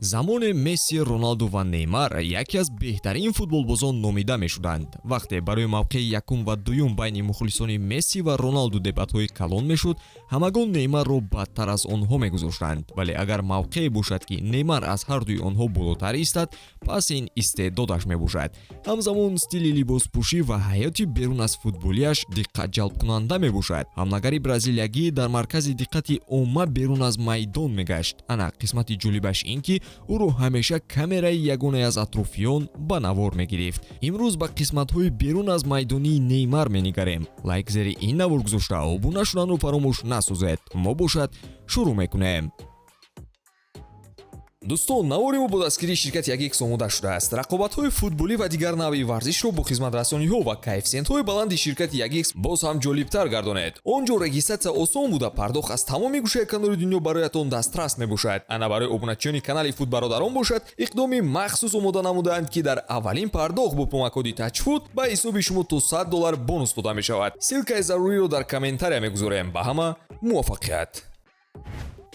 Замоне Месси, Роналду ва Неймар яке аз беҳтарин футболбозон номида мешуданд. Вақте барои мавқеи якум ва дуюм байни мухлисони Месси ва Роналду дебатҳои калон мешуд, ҳамагон Неймарро бадтар аз онҳо мегузоштанд. Вале агар мавқее бошад, ки Неймар аз ҳардуи онҳо болотар истад, пас ин истеъдодаш мебошад. Ҳамзамон стили либоспӯшӣ ва ҳаёти берун аз футболиаш диққатҷалбкунанда мебошад. Ҳамнагари бразилиягӣ дар маркази диққати омма берун аз майдон мегашт. Ана қисмати ҷолибаш ин, ки ӯро ҳамеша камераи ягонае аз атрофиён ба навор мегирифт. Имрӯз ба қисматҳои берун аз майдонии Неймар менигарем. Лайк зери ин навор гузошта, обуна шуданро фаромӯш насозед. Мо бошад, шурӯъ мекунем. Дӯстон, навори мо бо дастгирии ширкати 1X омода шудааст. Рақобатҳои футболӣ ва дигар навъи варзишро бо хизматрасониҳо ва коэффисиентҳои баланди ширкати 1X боз ҳам ҷолибтар гардонед. Он ҷо регистратсия осон буда, пардохт аз тамоми гӯшаи канори дунё бароятон дастрас мебошад. Ана барои обуначиёни канали Футбародарон бошад, иқдоми махсус омода намудаанд, ки дар аввалин пардохт бо промокоди Тачфут ба ҳисоби шумо то 100 доллар бонус дода мешавад. Ссылкаи заруриро дар комментария мегузорем. Ба ҳама муваффақият!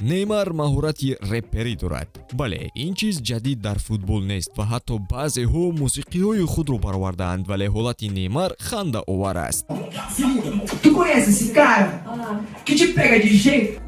Неймар маҳорати реперӣ дорад. Бале, ин чиз ҷадид дар футбол нест ва ҳатто баъзеҳо мусиқиҳои худро баровардаанд, вале ҳолати Неймар хандаовар аст. Se liga, tu conhece esse cara que te pega de jeito?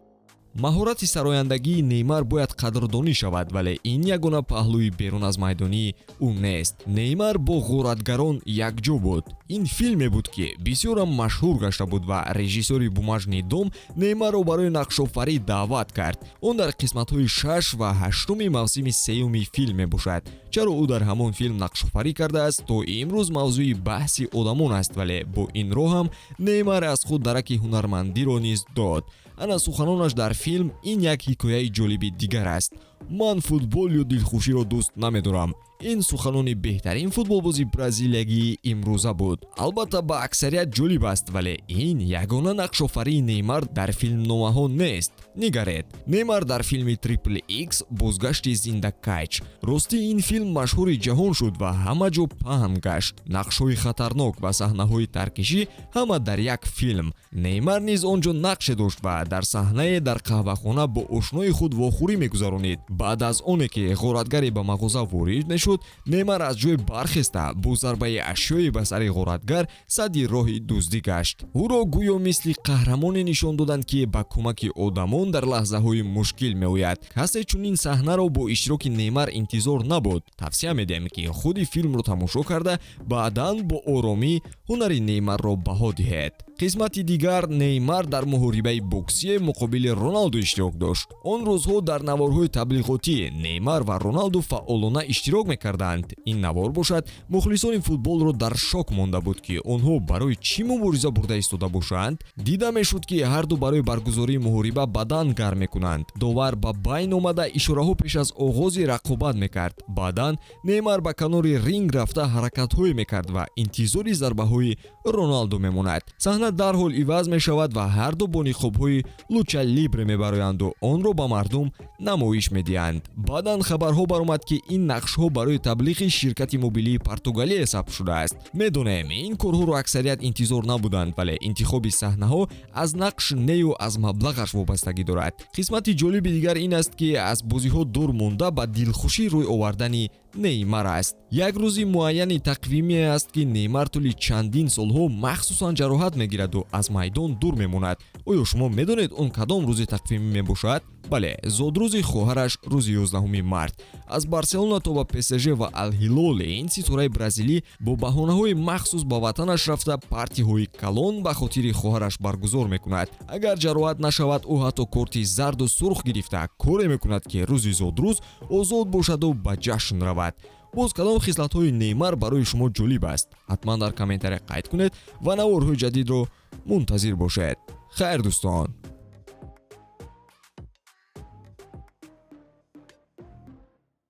Маҳорати сарояндагии Неймар бояд қадрдонӣ шавад, вале ин ягона паҳлӯи берун аз майдонии ӯ нест. Неймар бо ғоратгарон якҷо буд. Ин филме буд, ки бисёрам машҳур гашта буд ва режиссёри «Бумажный дом» Неймарро барои нақшофарӣ даъват кард. Он дар қисматҳои шаш ва ҳаштуми мавсими сеюми филм мебошад. Чаро ӯ дар ҳамон филм нақшофарӣ кардааст, то имрӯз мавзӯи баҳси одамон аст, вале бо ин роҳ ҳам Неймар аз худ дараки ҳунармандиро низ дод. Ана суханонаш дар филм. Ин як ҳикояи ҷолиби дигар аст. «Ман футбол ё дилхуширо дӯст намедорам». Ин суханони беҳтарин футболбози бразилиягии имрӯза буд. Албатта, ба аксарият ҷолиб аст, вале ин ягона нақшофарии Неймар дар филмномаҳо нест. Нигаред, Неймар дар филми Трипл Икс: Бозгашти зиндакайч. Ростӣ, ин филм машҳури ҷаҳон шуд ва ҳама ҷо паҳн гашт. Нақшҳои хатарнок ва саҳнаҳои таркишӣ ҳама дар як филм. Неймар низ он ҷо нақше дошт ва дар саҳнае дар қаҳвахона бо ошнои худ вохӯрӣ мегузаронид. Баъд аз оне ки ғоратгаре ба мағоза ворид мешуд, Неймар аз ҷой бархеста, бо зарбаи ашёе ба сари ғоратгар садди роҳи дуздӣ гашт. Ӯро гӯё мисли қаҳрамоне нишон доданд, ки ба кӯмаки одамон дар лаҳзаҳои мушкил меояд. Касе чунин саҳнаро бо иштироки Неймар интизор набуд. Тавсия медиҳем, ки худи филмро тамошо карда, баъдан бо оромӣ ҳунари Неймарро баҳо диҳед. Қисмати дигар: Неймар дар муҳорибаи боксие муқобили Роналду иштирок дошт. Он рӯзҳо дар наворҳои таблиғотӣ Неймар ва Роналду фаъолона иштирок мекарданд. Ин навор бошад, мухлисони футболро дар шок монда буд, ки онҳо барои чӣ мубориза бурда истода бошанд. Дида мешуд, ки ҳарду барои баргузории муҳориба бадан гарм мекунанд. Довар ба байн омада, ишораҳо пеш аз оғози рақобат мекард. Баъдан Неймар ба канори ринг рафта, ҳаракатҳое мекард ва интизори зарбаҳои Роналду мемонад. Саҳна дарҳол иваз мешавад ва ҳарду бо ниқобҳои луча либре мебароянду онро ба мардум намоиш медиҳанд. Баъдан хабарҳо баромад, ки ин нақшҳо барои таблиғи ширкати мобилии Португалия сабт шудааст. Медонем, ин корҳоро аксарият интизор набуданд, вале интихоби саҳнаҳо аз нақш нею аз маблағаш вобастагӣ дорад. Қисмати ҷолиби дигар ин аст, ки аз бозиҳо дур монда, ба дилхушӣ рӯй овардани Неймар аст. Як рӯзи муайяни тақвимие аст, ки Неймар тӯли чандин солҳо махсусан ҷароҳат мегираду аз майдон дур мемонад. Оё шумо медонед, он кадом рӯзи тақвимӣ мебошад? Бале, зодрӯзи хоҳараш, рӯзи 11 март. Аз Барселона то ба ПСЖ ва Алҳилол ин ситораи бразилӣ бо баҳонаҳои махсус ба ватанаш рафта, партиҳои калон ба хотири хоҳараш баргузор мекунад. Агар ҷароҳат нашавад, ӯ ҳатто корти зарду сурх гирифта, коре мекунад, ки рӯзи зодрӯз озод бошаду ба ҷашн равад. Боз кадом хислатҳои Неймар барои шумо ҷолиб аст? Ҳатман дар комментария қайд кунед ва наворҳои ҷадидро мунтазир бошед. Хайр, дӯстон.